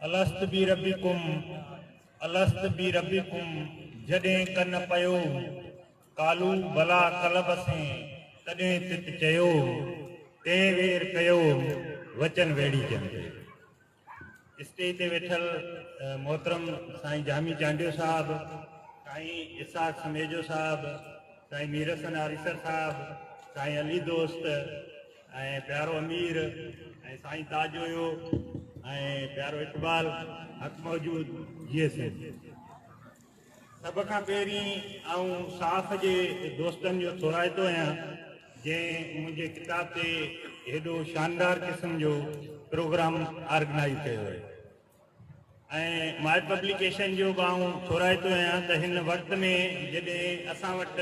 الست بربڪم الست بربڪم جڏهن ڪن پيو، قالو بلا قلب سين تڏهن تت چيو، تنهن وير ڪيو وچن ويڙهيچن تي. اسٽيج تي ويٺل محترم سائين جامي چانڊيو صاحب، سائين اسحاق سميجو صاحب، سائين مير حسن آريسر صاحب، سائين علي دوست ۽ پيارو امير ۽ سائين تاج جويو ۽ پيارو اقبال حق موجود جيئي سنڌ. سڀ کان پهرين آئون صاف جي دوستن جو ٿورائتو آهيان جنهن منهنجي ڪتاب تي هيڏو شاندار قسم جو پروگرام آرگنائيز ڪيو آهي ۽ ماء پبليڪيشن جو به آئون ٿورائتو آهيان ته هن وقت ۾ جڏهن اسان وٽ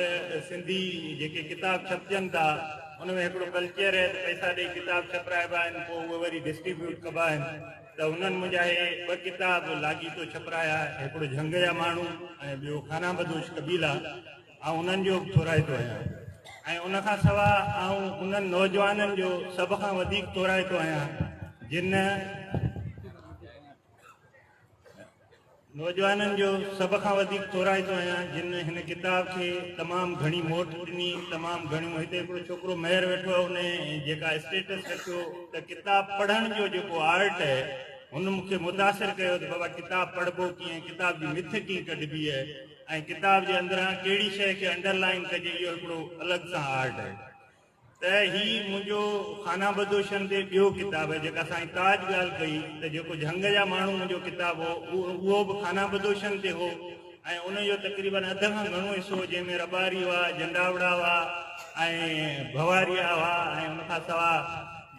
سنڌي جيڪي ڪتاب ڇپجن ٿا ان ۾ هڪڙو ڪلچر آهي ته پئسا ڏئي ڪتاب ڇپرائبا آهن پوء اهي وري ڊسٽريبيوٽ ڪبا آهن ته هنن منهنجا اهي ٻه ڪتاب لاڳيتو ڇپرايا، هڪڙو جهنگ جا ماڻهو ۽ ٻيو خانه بدوش قبيلا، آئون انهن جو به ٿورائتو آهيان ۽ ان کان سواء آئون انهن نوجوانن جو سڀ کان وڌيڪ ٿورائتو آهيان جن نوجوانن جو سڀ کان وڌيڪ ٿورائتو آهيان جن هن ڪتاب کي تمام گهڻي موٽ ڏني تمام گهڻيون هتي هڪڙو ڇوڪرو مهر ويٺو آهي ان جيڪا اسٽيٽس رکيو ته ڪتاب پڙهڻ جو جيڪو آرٽ آهي هن مون کي متاثر ڪيو ته بابا ڪتاب پڙهبو ڪيئن ڪتاب جي مٿ ڪيئن ڪڍبي آهي ۽ ڪتاب جي اندران ڪهڙي شيء کي انڊر لائن ڪجي اهو هڪڙو الڳ سان آرٽ آهي ته هي منهنجو خانه بدوشن تي ٻيو ڪتاب آهي جيڪا سائين تاج ڳالهه ڪئي ته جيڪو جهنگ جا ماڻهو منهنجو ڪتاب هو اهو به خانه بدوشن تي هو ۽ ان جو تقريبن اڌ کان گهڻو حصو جنهن ۾ رٻاري هئا جنڊاوڙا هئا ۽ ڀواريا هئا ۽ ان کان سوا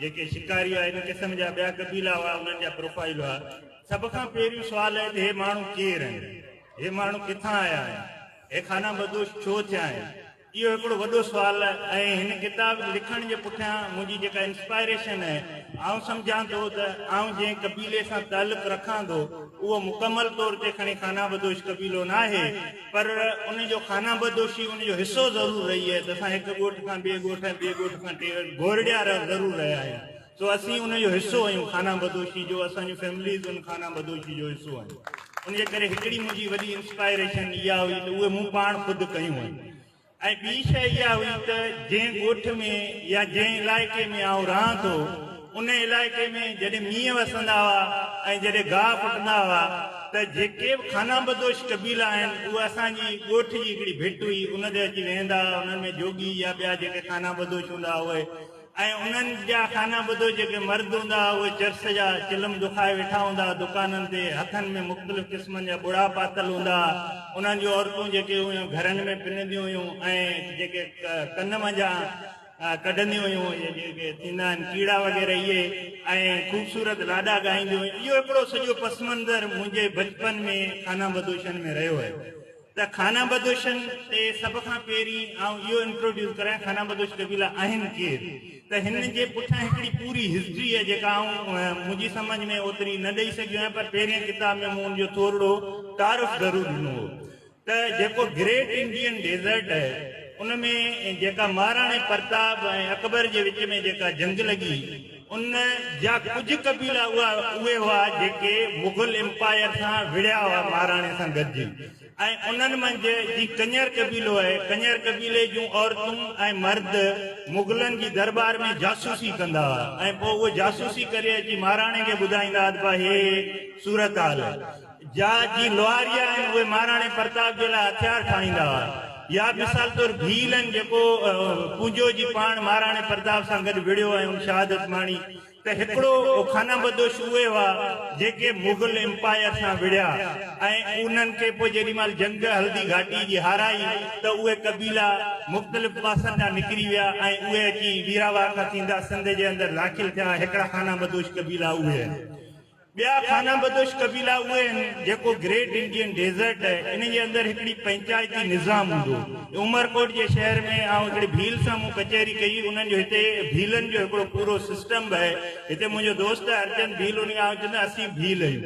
جيڪي شڪاري هئا ان قسم جا ٻيا قبيلا هئا انهن جا پروفائيل هئا. سڀ کان پهريون سوال آهي ته هي ماڻهو ڪير آهن؟ هي ماڻهو ڪٿان آيا آهن؟ هي خانه بدوش ڇو ٿيا آهن؟ اهو هڪڙو وڏو سوال آهي ۽ هن ڪتاب لکڻ جي پٺيان منهنجي جيڪا انسپائريشن آهي، آئون سمجهان ٿو ته آئون جنهن قبيلي سان تعلق رکان ٿو، اهو مڪمل طور تي کڻي خانه بدوش قبيلو ناهي، پر ان جو خانه بدوشي ان جو حصو ضرور رهي آهي ته اسان هڪ ڳوٺ کان ٻئي ڳوٺ ۽ ٻئي ڳوٺ کان ٽئين ڳوٺ گهورڙيا ضرور رهيا آهيون. سو اسين ان جو حصو آهيون خانه بدوشي جو، اسان جون فيمليز ان خانه بدوشي جو حصو آهن. ان جي ڪري هڪڙي منهنجي وڏي انسپائريشن اها هئي ته اهي مون پاڻ خود ڪيون آهن ۽ ٻي شيء اها هئي ته جنهن ڳوٺ ۾ يا جنهن علائقي ۾ آئون رهان ٿو ان علائقي ۾ جڏهن مينهن وسندا هئا ۽ جڏهن گاهه ڦٽندا هئا ته جيڪي به خانه بدوش قبيلا آهن اهي اسان جي ڳوٺ جي هڪڙي ڀٽ هئي ان تي اچي ويهندا هئا انهن ۾ جوڳي يا ٻيا جيڪي خانه بدوش هوندا هئا اهي ۽ انهن جا خانه بدوش جيڪي مرد هوندا هئا اهي چرس جا چلم دکائي ويٺا هوندا هئا دڪانن تي هٿن ۾ مختلف قسمن جا ٻڙا پاتل هوندا هئا انهن جون عورتون جيڪي هيون گهرن ۾ پننديون هيون ۽ جيڪي ڪن منجهان ڪڍنديون هيون اهي جيڪي ٿيندا آهن ڪيڙا وغيره اهي ۽ خوبصورت لاڏا ڳائينديون هيون اهو هڪڙو سڄو پس منظر منهنجي بچپن ۾ خانه بدوشن ۾ رهيو آهي. ته خانه بدوشن تي سڀ کان پهرين آئون اهو انٽروڊيوس ڪرايان خانه بدوش قبيلا آهن ڪير ته هن جي پٺيان هڪڙي پوري هسٽري آهي جيڪا آئون منهنجي سمجهه ۾ اوتري نه ڏئي سگهيو آهيان پر پهرين ڪتاب ۾ مون ان جو ٿورڙو تعارف ضرور ڏنو هو ته جيڪو گريٽ انڊين ڊيزرٽ آهي ان ۾ جيڪا مهاراڻي پرتاب ۽ اڪبر جي وچ ۾ جيڪا جنگ لڳي ان جا ڪجهه قبيلا اها اهي هئا جيڪي مغل امپائر سان وڙهيا هئا مهاراڻي سان گڏجي ۽ انهن منجهه جي ڪڃر قبيلو آهي ڪڃر قبيلي جون عورتون ۽ مرد مغلن جي درٻار ۾ جاسوسي ڪندا هئا ۽ پوء اهي جاسوسي ڪري اچي مهاراڻي کي ٻڌائيندا هئا ته ڀاء هي صورت حال آهي. جا جي لوهاريا آهن اهي مهاراڻي پرتاب جي لاء هٿيار ٺاهيندا هئا يا مثال طور ڀيل آهن جيڪو پونجو جي پاڻ مهاراڻي پرتاب سان گڏ وڙهيو ۽ ان شهادت ماڻي ته هڪڙو خانه بدوش اهي هئا جيڪي مغل امپائر سان وڙهيا ۽ انهن کي پوء جيڏي مهل جنگ هلدي گهاٽي جي هارائي ته اهي قبيلا مختلف پاسن ڏانهن نڪري ويا ۽ اهي اچي ويراواهه کان ٿيندا سنڌ جي اندر داخل ٿيا هڪڙا خانه بدوش قبيلا اهي آهن. ٻيا خانه بدوش قبيلا اهي آهن جيڪو گريٽ انڊين ڊيزرٽ آهي ان جي اندر هڪڙي پنچائتي نظام هوندو هو. عمرڪوٽ جي شهر ۾ آئون هڪڙي ڀيل سان مون ڪچهري ڪئي انهن جو هتي ڀيلن جو هڪڙو پورو سسٽم به آهي هتي منهنجو دوست آهي هرچند ڀيل ان کي آئون چوندو آهيان اسين ڀيل آهيون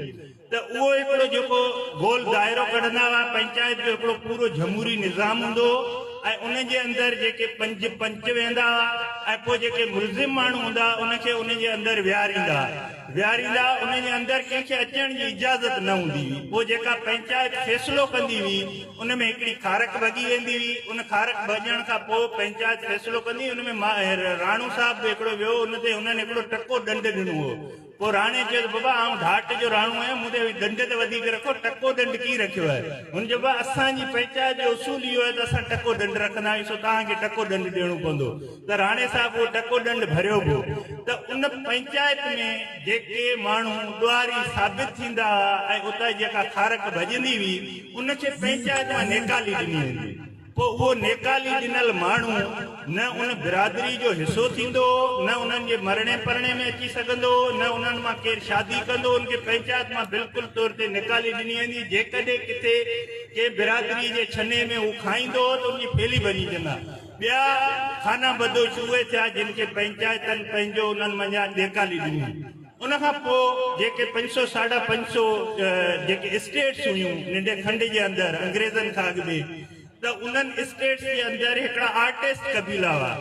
ته اهو هڪڙو جيڪو گول دائرو ڪڍندا هئا پنچائت جو هڪڙو پورو جمهوري نظام هوندو هو. ۽ ان جي اندر جيڪي پنج پنچ ويهندا هئا ۽ پوء جيڪي ملزم ماڻهو هوندا هئا ان کي ان جي اندر ويهاريندا هئا ويهاريندا هئا ان جي اندر ڪنهن کي اچڻ جي اجازت نه هوندي هئي پوء جيڪا پئنچائت فيصلو ڪندي هئي ان ۾ هڪڙي کارڪ ڀڳي ويندي هئي ان کارڪ ڀڄڻ کان پوء پئنچائت فيصلو ڪندي هئي ان ۾ راڻو صاحب به هڪڙو ويو ان تي هنن هڪڙو ٽڪو ڏنڊ ڏنو هو. پوء راڻي چيو ته بابا آئون ڍاٽ جو راڻو آهيان، مون تي اوهين ڏنڊ ته وڌيڪ رکو، ٽڪو ڏنڊ ڪيئن رکيو آهي؟ هن چيو بابا اسان جي پئنچائت جو اصول اهو آهي ته اسان ٽڪو ڏنڊ رکندا آهيون، سو توهان کي ٽڪو ڏنڊ ڏيڻو پوندو. ته راڻي صاحب اهو ٽڪو ڏنڊ ڀريو به ته ان پئنچائت ۾ جيڪي ماڻهو ڏوهاري ثابت ٿيندا هئا ۽ اتان جي جيڪا کارڪ ڀڄندي هئي، ان کي پئنچائت مان نيڪالي ڏني ويندي هئي. پوء اهو نيڪالي ڏنل ماڻهو نه ان برادري جو حصو ٿيندو هو، نه انهن جي مرڻي پرڻي ۾ اچي سگهندو هو، نه انهن مان ڪير شادي ڪندو هو، ان کي پئنچائت مان بلڪل طور تي نيڪالي ڏني ويندي هئي، جيڪڏهن ڪٿي ڪنهن برادري جي ڇني ۾ هو کائيندو هو ته ان جي ڦيلي ڀري ڏيندا. ٻيا خانه بدوش اهي ٿيا جن کي پئنچائتن پنهنجو انهن منجهان نيڪالي ڏني. ان کان پوء جيڪي 500 ساڍا 500 جيڪي اسٽيٽس هيون ننڍي کنڊ جي اندر انگريزن کان اڳ ۾ ته انهن اسٽيٽس جي اندر هڪڙا آرٽسٽ قبيلا هئا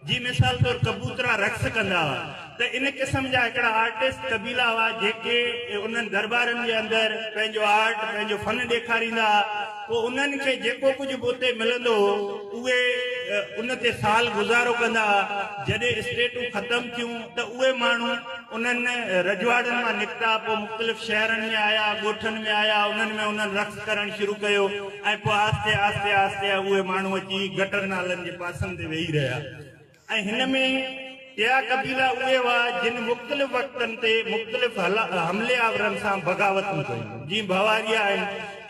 جي مثال طور ڪبوترا رقص ڪندا هئا ته ان قسم جا هڪڙا آرٽسٽ قبيلا هئا جيڪي انهن دربارن جي اندر پنهنجو آرٽ پنهنجو فن ڏيکاريندا هئا پوء انهن کي جيڪو ڪجهه به اتي ملندو هو اهي ان تي سال گذارو ڪندا هئا جڏهن اسٽيٽون ختم ٿيون ته اهي ماڻهو انهن رجواڙن مان نڪتا، پوء مختلف شهرن ۾ آيا، ڳوٺن ۾ آيا، انهن ۾ انهن رقص ڪرڻ شروع ڪيو ۽ پوء آهستي آهستي آهستي اهي ماڻهو اچي گٽر نالن جي پاسن تي ويهي رهيا ۽ هن ۾ ٽيا قبيلا اهي هئا جن مختلف وقتن تي مختلف حملي آورن سان بغاوتون ڪيون، جيئن ڀواريا آهن،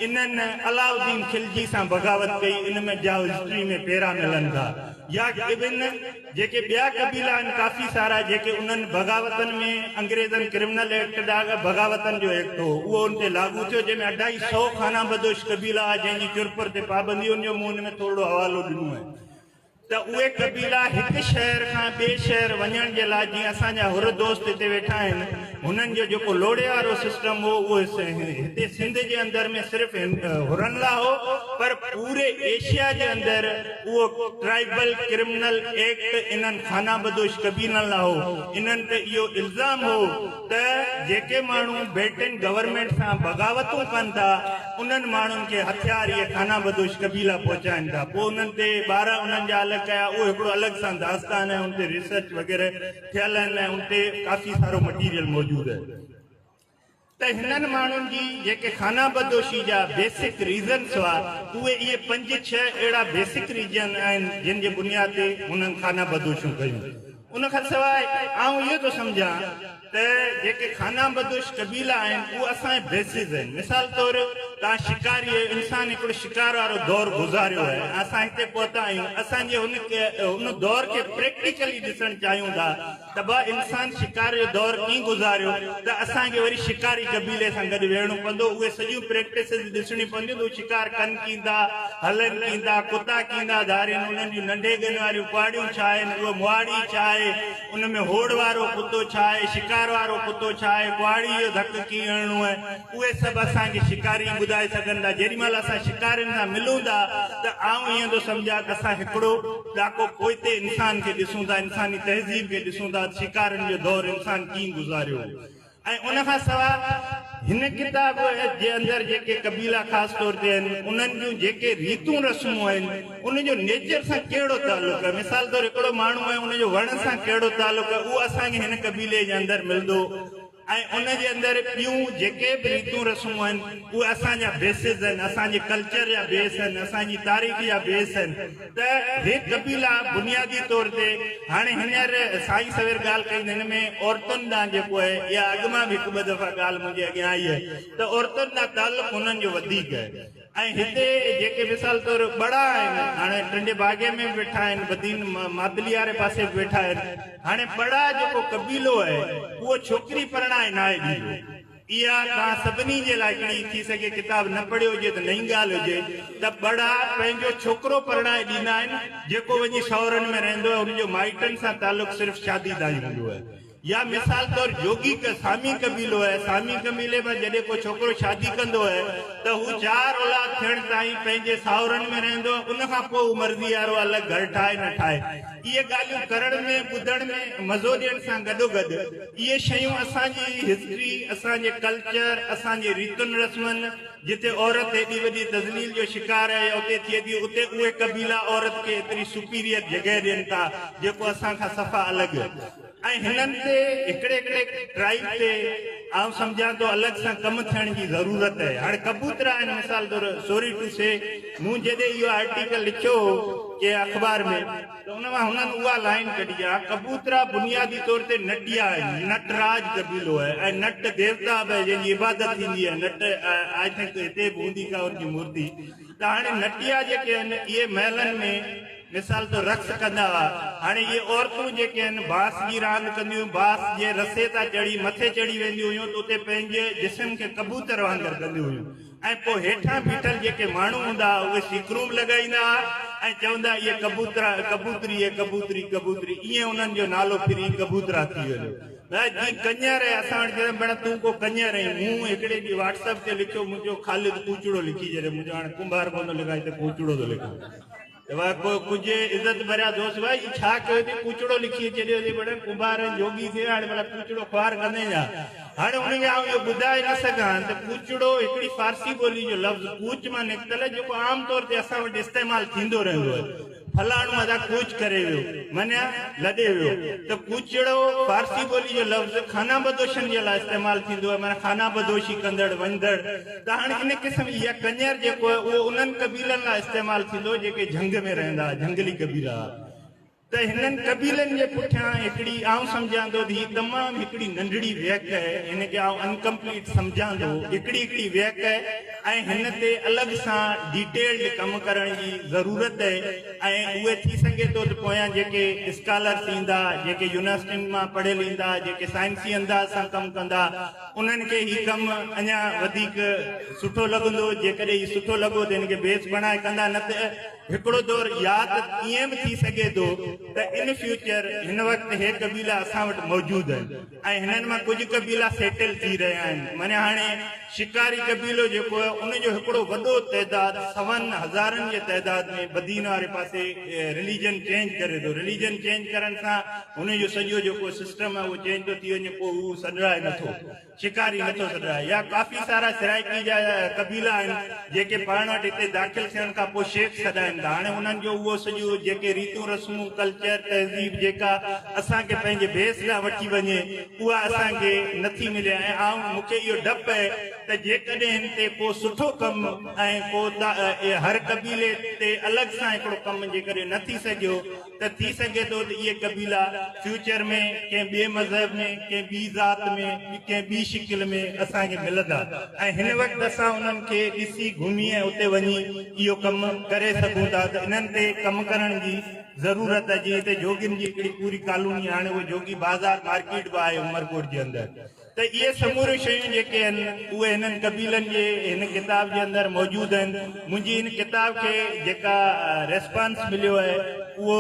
انهن علاؤالدين خلجي سان بغاوت ڪئي، ان ۾ جا هسٽري ۾ پيرا ملن ٿا يا ابن. جيڪي ٻيا قبيلا آهن ڪافي سارا جيڪي انهن بغاوتن ۾ انگريزن ڪرمنل ايڪٽ ڏاگهه بغاوتن جو ايڪٽ هو اهو ان تي لاڳو ٿيو جنهن ۾ اڍائي سئو خانه بدوش قبيلا هئا جنهن جي چرپر تي پابندي ان جو مون ان ۾ ٿورڙو حوالو ڏنو آهي ته اهي قبيلا هڪ شهر کان ٻئي شهر وڃڻ جي لاء جيئن اسان جا حر دوست هتي ويٺا آهن هنن جو جيڪو لوڙهي وارو سسٽم هو اهو هتي سنڌ جي اندر ۾ صرف حرن لاء هو پر پوري ايشيا جي اندر اهو ٽرائيبل ڪرمنل ايڪٽ انهن خانه بدوش قبيلن لاء هو. انهن تي اهو الزام هو ته جيڪي ماڻهو برٽن گورنمينٽ سان بغاوتون ڪن ٿا، انهن ماڻهن کي هٿيار اهي خانه بدوش قبيلا پهچائن ٿا. پوء انهن تي 12 انهن جا الڳ ڪيا. اهو هڪڙو الڳ سان داستان آهي، ان تي ريسرچ وغيره ٿيل آهن ۽ ان تي ڪافي سارو مٽيريل موجود آهي. ته هنن ماڻهن جي جيڪي خانه بدوشي جا بيسڪ ريزنس هئا اهي اهي پنج ڇهه اهڙا بيسڪ ريزن آهن جن جي بنياد تي هنن خانه بدوشيون ڪيون. ان کان سواء آئون اهو ٿو سمجهان ته جيڪي خانه بدوش قبيلا آهن اهي اسان جا بيسز آهن. مثال طور توهان شڪاري آهيو انسان هڪڙو شڪار وارو دور گذاريو آهي ۽ اسان هتي پهتا آهيون اسان جي هن ان دور کي پريڪٽيڪلي ڏسڻ چاهيون ٿا ته به انسان شڪار جو دور ڪيئن گذاريو ته اسان کي وري شڪاري قبيلي سان گڏ ويهڻو پوندو، اهي سڄيون پريڪٽسز ڏسڻيون پونديون ته هو شڪار ڪن ڪيئن ٿا، هلن ڪيئن ٿا، ڪتا ڪيئن ٿا ڌارين، انهن جون ننڍي ڳن واريون ڪهاڙيون ڇا آهن، اهو مهاڙي ڇا آهي، ان ۾ هوڙ وارو ڪتو ڇا آهي، شڪار وارو ڪتو ڇا آهي، ڪهاڙي جو ڌڪ ڪيئن هڻڻو آهي، اهي سڀ اسان کي شڪاري ئي ٻڌائي سگهن ٿا. جيڏي مهل اسان شڪارين سان ملون ٿا ته آئون ائين ٿو سمجهان ته اسان هڪڙو ڏاڪو پوئتي انسان کي ڏسون ٿا، انساني تهذيب کي ڏسون ٿا ته شڪارين جو دور انسان ڪيئن گذاريو هو ۽ ان کان سواء هن ڪتاب جي اندر جيڪي قبيلا خاص طور تي آهن انهن جون جيڪي ريتون رسمون آهن ان جو نيچر سان ڪهڙو تعلق آهي مثال طور هڪڙو ماڻهو آهي ان جو وڻ سان ڪهڙو تعلق آهي اهو اسان کي هن قبيلي جي اندر ملندو. ۽ ان جي اندر ٻيون جيڪي به ريتون رسمون آهن اهي اسان جا بيسز آهن، اسان جي ڪلچر جا بيس آهن، اسان جي تاريخ جا بيس آهن ته هي قبيلا بنيادي طور تي هاڻي هينئر سائين سوير ڳالهه ڪئي ته هن ۾ عورتن ڏانهن جيڪو آهي اها اڳ مان به هڪ ٻه دفعا ڳالهه منهنجي اڳيان آئي آهي ته عورتن ڏانهن تعلق هنن جو وڌيڪ آهي. ۽ هتي جيڪي مثال طور ٻڙا آهن، هاڻي ٽنڊي باگي ۾ به ويٺا آهن، بدين ماتلي واري پاسي به ويٺا آهن. هاڻي ٻڙا جيڪو قبيلو آهي، اهو ڇوڪري پرڻائي ناهي ڏيندو. اها توهان سڀني جي لاء هڪڙي ٿي سگهي ڪتاب نه پڙهيو هجي ته نئين ڳالهه هجي ته ٻڙا پنهنجو ڇوڪرو پرڻائي ڏيندا آهن، جيڪو وڃي ساهرن ۾ رهندو آهي، ان جو مائٽن سان تعلق صرف شادي تائين هوندو آهي. يا مثال طور جوڳي سامي قبيلو آهي، سامي قبيلي مان جڏهن ڪو ڇوڪرو شادي ڪندو آهي ته هو چار اولاد ٿيڻ تائين پنهنجي ساهرن ۾ رهندو آهي، ان کان پوء هو مرضي وارو الڳ گهر ٺاهي نه ٺاهي. اهي ڳالهيون ڪرڻ ۾ ٻڌڻ ۾ مزو ڏيڻ سان گڏوگڏ اهي شيون اسان جي هسٽري، اسان جي ڪلچر، اسان جي ريتن رسمن، جتي عورت ايڏي وڏي تذليل جو شڪار آهي يا اتي ٿئي ٿي اتي اهي قبيلا عورت کي ايتري سپيريئر جڳهه ڏين ٿا جيڪو اسان کان صفا الڳ ۽ هنن تي هڪڙي هڪڙي ٽرائيب تي آئون سمجهان ٿو الڳ سان ڪم ٿيڻ جي ضرورت آهي هاڻي ڪبوترا آهن مثال طور سوري ٽو سي مون جڏهن اهو آرٽيڪل لکيو هو ڪنهن اخبار ۾ ته ان مان هنن اها لائين ڪڍي آهي ڪبوترا بنيادي طور تي نٽيا آهن نٽراج قبيلو آهي ۽ نٽ ديوتا به آهي جنهن جي عبادت ٿيندي آهي نٽ I think هتي به هوندي ڪا ان جي مورتي ته هاڻي نٽيا جيڪي آهن اهي محلن ۾ مثال طور رقص ڪندا هئا هاڻي اهي عورتون جيڪي آهن بانس جي راند ڪنديون هيون بانس جي رسي تان چڙهي مٿي چڙهي وينديون هيون ته اتي پنهنجي جسم کي ڪبوتر وانگر ڪنديون هيون ۽ پوء هيٺان بيٺل جيڪي ماڻهو هوندا هئا اهي سيڪرون به لڳائيندا هئا ۽ چوندا اهي ڪبوترا ڪبوتري اهي ڪبوتري ڪبوتري ائين انهن جو نالو ڦري ڪبوترا ٿي ويو. ڀاء جي ڪڃر آهي اسان وٽ چوندا ڀيڻ تون ڪو ڪڃر آهين مون هڪڙي ڏينهن واٽس اپ تي لکيو مون چيو خالد ڪوچڙو لکي ڇڏي مون چيو هاڻي ڪنڀار ڪونه ٿو لکان هتي ڪوچڙو ٿو لکان ته ڀاء ڪو ڪجهه عزت ڀريا دوست ڀاء هي ڇا ڪيو اٿئي ڪوچڙو لکي ڇڏيو اٿئي ڀيڻ ڪنڀار ۽ جوڳي ٿئي هاڻي ڀلا ڪوچڙو خوار ڪندين ڇا هاڻي ان کي آئون اهو ٻڌائي نه سگهان ته ڪوچڙو هڪڙي فارسي ٻولي جو لفظ ڪوچ مان نڪتل آهي جيڪو عام طور تي اسان وٽ استعمال ٿيندو رهندو آهي. فلاڻو ادا ڪوچ ڪري ويو معنيٰ لڏي ويو ته ڪوچڙو فارسي ٻولي جو لفظ خانه بدوشن جي لاء استعمال ٿيندو آهي معنيٰ خانه بدوشي ڪندڙ وڃندڙ ته هاڻي ان قسم جي يا ڪڃر جيڪو آهي اهو انهن قبيلن لاء استعمال ٿيندو هو جيڪي جهنگ ۾ رهندا هئا جهنگلي قبيلا هئا. ته هنن قبيلن جي پٺيان هڪڙي آئون سمجهان ٿو ته هي تمام هڪڙي ننڍڙي ويهڪ آهي هن کي آئون انڪمپليٽ سمجهان ٿو هڪڙي هڪڙي ويهڪ آهي ۽ هن تي الڳ سان ڊيٽيلڊ ڪم ڪرڻ جي ضرورت آهي ۽ اهي ٿي سگهي ٿو ته پويان جيڪي اسڪالرس ايندا جيڪي يونيورسٽين مان پڙهيل ايندا جيڪي سائنسي انداز سان ڪم ڪندا انهن کي هي ڪم اڃا وڌيڪ سٺو لڳندو جيڪڏهن هي سٺو لڳو ته هن کي بيس بڻائي ڪندا نه ته هڪڙو دور يا ته ائين به ٿي سگهي ٿو ته ان فيوچر هن وقت هي قبيلا اسان وٽ موجود آهن ۽ هنن مان ڪجهه قبيلا سيٽل ٿي رهيا آهن معني هاڻي شڪاري قبيلو جيڪو آهي ان جو هڪڙو وڏو تعداد سون هزارن جي تعداد ۾ بدين واري پاسي رليجن چينج ڪري ٿو رليجن چينج ڪرڻ سان هن جو سڄو جيڪو سسٽم آهي اهو چينج ٿو ٿي وڃي پوء هو سڏرائي نٿو. شڪاري نٿو سڏرائي يا ڪافي سارا سرائيڪي جا قبيلا آهن جيڪي پاڻ وٽ هتي داخل ٿيڻ کان پوء شيخ سڏائين ٿا هاڻي انهن جو اهو سڄو جيڪي ريتون رسمون ڪلچر تهذيب جيڪا اسان کي پنهنجي بيس ڏانهن وٺي وڃي اها اسان کي نٿي ملي ۽ آئون مون کي اهو ڊپ آهي ته جيڪڏهن هن تي ڪو سٺو ڪم ۽ ڪو هر قبيلي تي الڳ سان هڪڙو ڪم جيڪڏهن نه ٿي سگهيو ته ٿي سگهي ٿو ته اهي قبيلا فيوچر ۾ ڪنهن ٻئي مذهب ۾ ڪنهن ٻي ذات ۾ ڪنهن ٻي شڪل ۾ اسان کي ملندا ۽ هن وقت اسان انهن کي ڏسي گهمي ۽ اتي وڃي اهو ڪم ڪري سگهون ٿا ته انهن تي ڪم ڪرڻ جي ضرورت آهي جيئن هتي جوڳين جي هڪڙي پوري ڪالوني آهي هاڻي اهو جوڳي بازار مارڪيٽ به آهي عمرڪوٽ جي اندر ته اهي سموريون شيون جيڪي آهن اهي هنن قبيلن جي هن ڪتاب جي اندر موجود آهن. منهنجي هن ڪتاب کي جيڪا ريسپانس مليو آهي اهو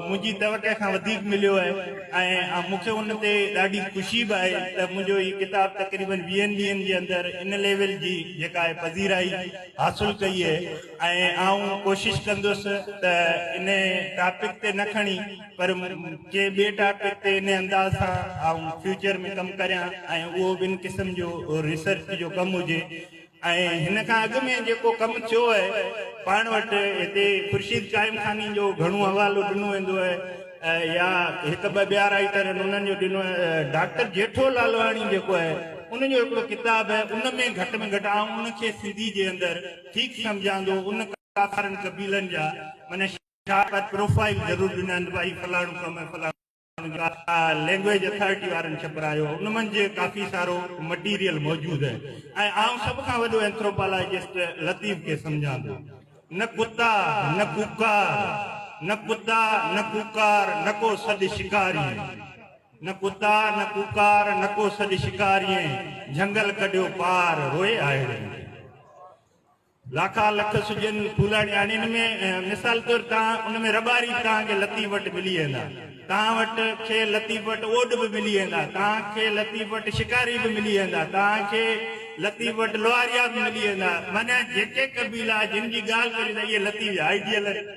منهنجي توقع کان وڌيڪ مليو آهي ۽ مون کي ان تي ڏاڍي خوشي به آهي ته منهنجو هي ڪتاب تقريبن ويهن ڏينهن جي اندر ان ليول جي جيڪا آهي پذيرائي حاصل ڪئي آهي ۽ آئون ڪوشش ڪندس ته ان ٽاپڪ تي نه کڻي پر ڪنهن ٻئي ٽاپڪ تي ان انداز سان آئون فيوچر ۾ ڪم ڪريان ۽ اهو به ان قسم جو ريسرچ جو ڪم هجي ۽ هن کان اڳ ۾ جيڪو ڪم ٿيو آهي پاڻ وٽ هتي خورشيد قائم خاني جو گهڻو حوالو ڏنو ويندو آهي يا هڪ ٻه ٻيا رائيٽر آهن انهن جو ڏنو آهي ڊاڪٽر جيٺو لالواڻي جيڪو آهي ان جو هڪڙو ڪتاب آهي ان ۾ گهٽ ۾ گهٽ آئون ان کي سنڌي جي اندر ٺيڪ سمجهان ٿو ان ڪافرن قبيلن جا معنيٰ شاهه پروفائيل ضرور ڏنا آهن ته ڀائي فلاڻو ڪم ۽ فلاڻو جا لينگويج اٿارٽي وارن ڇپرايو ان منجهه ڪافي سارو مٽيريل موجود آهي ۽ آئون سڀ کان وڏو اينٿروپالاجسٽ لطيف کي سمجهان ٿو. نه ڪتا نه ڪوڪار، نه ڪتا نه ڪوڪار، نه ڪو سڏ شڪارين. نه ڪتا نه ڪوڪار، نه ڪو سڏ شڪارين، جهنگل ڪڍيو پار، روئي آهڙين. لاکا لک سجن ڦولاڻي هاڻي ان ۾ مثال طور توهان ان ۾ رٻاري توهان کي لطيف وٽ ملي ويندا. توهان وٽ کي لطيف وٽ اوڏ به ملي ويندا، توهان کي لطيف وٽ شڪاري به ملي ويندا، توهان کي لطيف وٽ لوهاريا به ملي ويندا، معنيٰ جيڪي قبيلا جن جي ڳالهه ڪريون ٿا اهي لطيف جا آئيڊيل آهن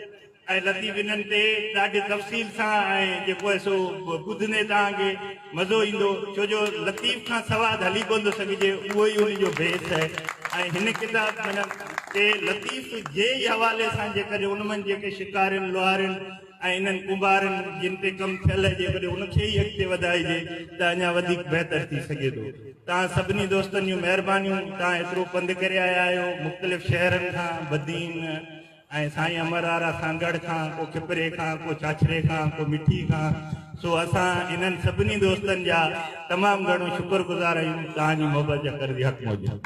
۽ لطيف انهن تي ڏاڍي تفصيل سان ۽ جيڪو آهي سو ٻڌندي توهان کي مزو ايندو ڇو جو لطيف کان سوا ته هلي ڪونه ٿو سگهجي اهو ئي ان جو بيس آهي ۽ هن ڪتاب معنيٰ تي لطيف جي ئي حوالي سان جيڪڏهن ان منجهه جيڪي شڪارين لوهارين ۽ انهن ڪنڀارن جن تي ڪم ٿيل آهي جيڪڏهن ان کي ئي اڳتي وڌائجي ته اڃا وڌيڪ بهتر ٿي سگهي ٿو. توهان سڀني دوستن جون مهربانيون توهان ايترو پنڌ ڪري آيا آهيو مختلف شهرن کان بدين ۽ سائين امر آرا سانگهڙ کان ڪو کپري کان ڪو ڇاڇري کان ڪو مٺي کان سو اسان انهن سڀني دوستن جا تمام گهڻو شڪر گذار آهيون توهان جي محبت جا قرضي حق موجود.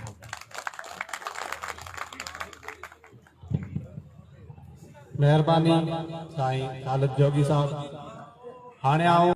مهرباني سائين خالد جوڳي صاحب هاڻي آئون.